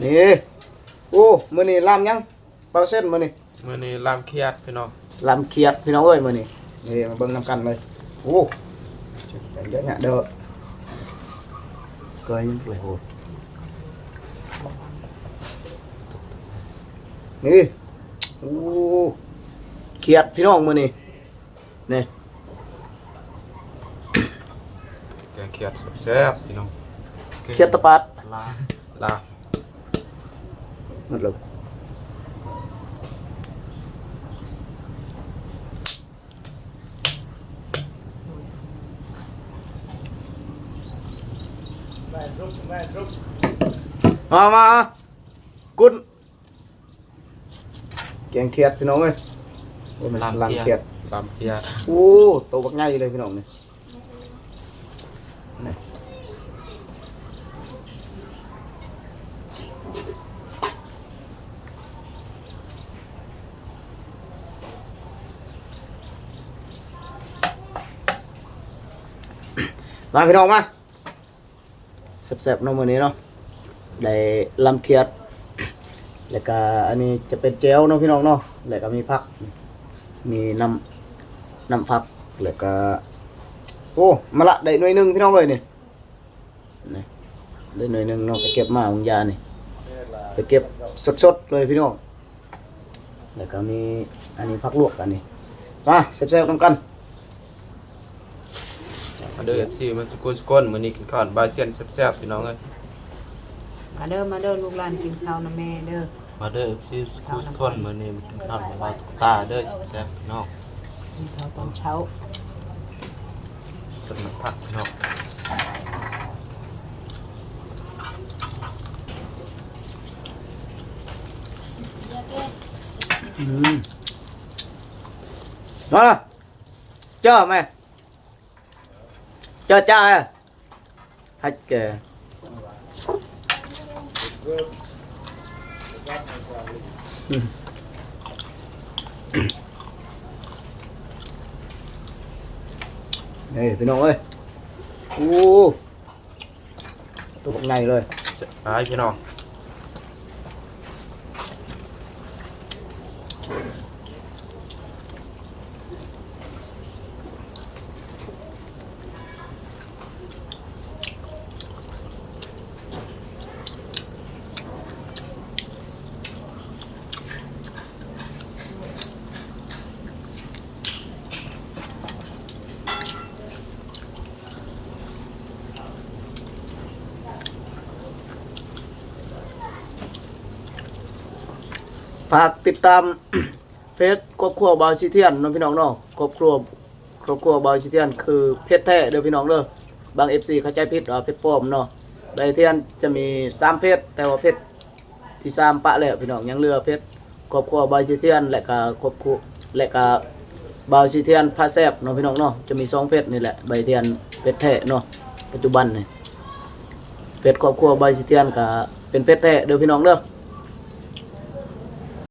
ນີ້ ໂອ້ ມື້ນີ້ລາມຫຍັງ ເປົາເຊັນມື້ນີ້? ມື້ນີ້ລາມຂຽດພີ່ນ້ອງ ລາມຂຽດພີ່ນ້ອງເອີຍ ມື້ນີ້ ນີ້ມາເບິ່ງນຳກັນເລີຍ. ໂອ້ ເດີ ເກີຍຍັງເປື່ອຍໂຫດ ນີ້ ໂອ້ ຂຽດພີ່ນ້ອງມື້ນີ້. ນີ້ ແກງຂຽດແຊບໆ ພີ່ນ້ອງ ຂຽດຕະປາດ ລາ ລາ ໝົດແລ້ວ ມາ ມາ ກຸນ ແກງຂຽດພີ່ນ້ອງເອີຍ ໂອ້ຍ ມັນລາມຂຽດ ລາມຂຽດ ລາມຂຽດ ໂອ້ ໂຕບັກໃຫຍ່ເລີຍພີ່ນ້ອງນີ້ ນີ້ ມາພີ່ນ້ອງມາ. ແຊບໆ ເນາະ ມື້ນີ້ເນາະ ໄດ້ລຳຂຽດ ແລ້ວກະອັນນີ້ຈະເປັນແຈ່ວເນາະ ພີ່ນ້ອງເນາະ ແລ້ວກະມີຜັກ ມີນ້ຳ ນ້ຳຜັກ ແລ້ວກະ ໂອ້ ມະລະໄດ້ໜ່ວຍໜຶ່ງພີ່ນ້ອງເອີຍນີ້ ນີ້ ໄດ້ໜ່ວຍໜຶ່ງເນາະ ໄປເກັບມາຫວ່າງຢານີ້ ໄປເກັບສົດໆ ເລີຍພີ່ນ້ອງ. ແລ້ວກໍມີອັນນີ້ຜັກລວກອັນນີ້ ມາແຊບໆນຳກັນ ມາເດີ ເອັຟຊີ ໝົດສູ່ຜູ້ສູ່ຄົນ ມື້ນີ້ກິນຂ້າວບ່າຍຊຽນແຊບໆ ພີ່ນ້ອງເອີຍ ມາເດີ ມາເດີ ລູກຫຼານກິນຂ້າວນຳແມ່ເດີ ມາເດີ ເອັຟຊີ ສູ່ຜູ້ສູ່ຄົນ ມື້ນີ້ກິນຂ້າວນຳບ່າວຕຸກຕາເດີ ແຊບໆ ພີ່ນ້ອງ ກິນຂ້າວຕອນເຊົ້າ ຕົ້ນໝາກຜັກພີ່ນ້ອງ ອືມ ມາລະ ເຈີແມ່ ເຈີຈ້າ ໃຫ້ແກ ນີ້ພີ່ນ້ອງເອີຍ ໂອ້ ໂຕບັກໃຫຍ່ເລີຍ ໄປພີ່ນ້ອງ ຝາກຕິດຕາມເຟສຄອບຄົວບ່າວສີທຽນເນາະ ພີ່ນ້ອງເນາະ ຄອບຄົວ ຄອບຄົວບ່າວສີທຽນຄືເພັດແທ້ເດີພີ່ນ້ອງເດີ ບາງເອັຟຊີເຂົ້າໃຈຜິດວ່າເພັດປອມເນາະ ບ່າວສີທຽນຈະມີສາມເພັດ ແຕ່ວ່າເພັດ ທີສາມປະແລ້ວພີ່ນ້ອງ ຍັງເຫຼືອເພັດຄອບຄົວບ່າວສີທຽນ ແລະກະຄອບຄົວ ແລະກະບ່າວສີທຽນພາແຊບເນາະ ພີ່ນ້ອງເນາະ ຈະມີສອງເພັດນີ້ແຫຼະ ບ່າວສີທຽນເພັດແທ້ເນາະ ປັດຈຸບັນນີ້ ເພັດຄອບຄົວບ່າວສີທຽນກະເປັນເພັດແທ້ເດີພີ່ນ້ອງເດີ